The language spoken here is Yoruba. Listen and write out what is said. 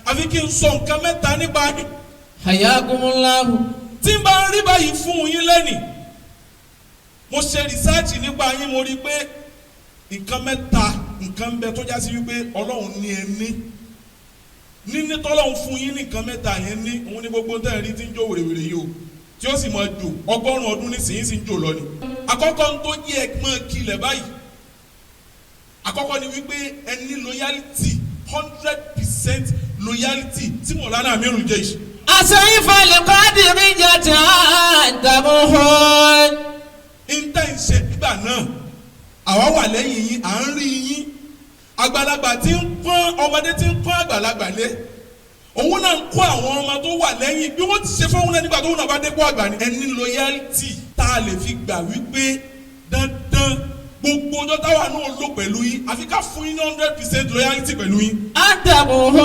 Àfi kí n sọ nǹkan mẹ́ta nípa yín. Hayakumullahu. Tí n bá ń rí báyìí fún yín lẹ́nìí, mo ṣe rìsáàcì nípa yín, mo rí i pé nǹkan mẹ́ta, nǹkan ń bẹ tó já sí wípé Ọlọ́run ní ẹ ní níní tọ́lọ́run fún yín ní nǹkan mẹ́ta yẹn ní òun ní gbogbo tẹ́ ẹ rí tí ń jó wèrèwèrè yìí o, tí ó sì máa jò 100 ọdún nísìnyí sì ń jò lọ ni. Àkọ́kọ́ ń tó yẹ ẹ máa kilẹ̀ báyìí, àkọ́kọ́ ni wípé ẹ ní loyalty, 100% loyalty tí Mọ̀lánà Amirul Jaysh. Asayfa al-qadiriyata tamuhun. Níta ń ṣe nígbà náà, àwa wà lẹ́yìn yín, à ń rí yín. Àgbàlagbà tí ń pọ́n ọmọdé, tí ń pọ́n àgbàlagbà lé, òun náà ń kó àwọn ọmọ tó wà lẹ́yìn bí wọ́n ti ṣe fóun náà nígbà tó náà bá dé kó àgbà ni. Ẹni loyalty tá a lè fi gbà wípé dandan gbogbo ọjọ́ táwa náà lò pẹ̀lú yín, àfi ká fún yín ní 100% loyalty pẹ̀lú yín. Atamuhun.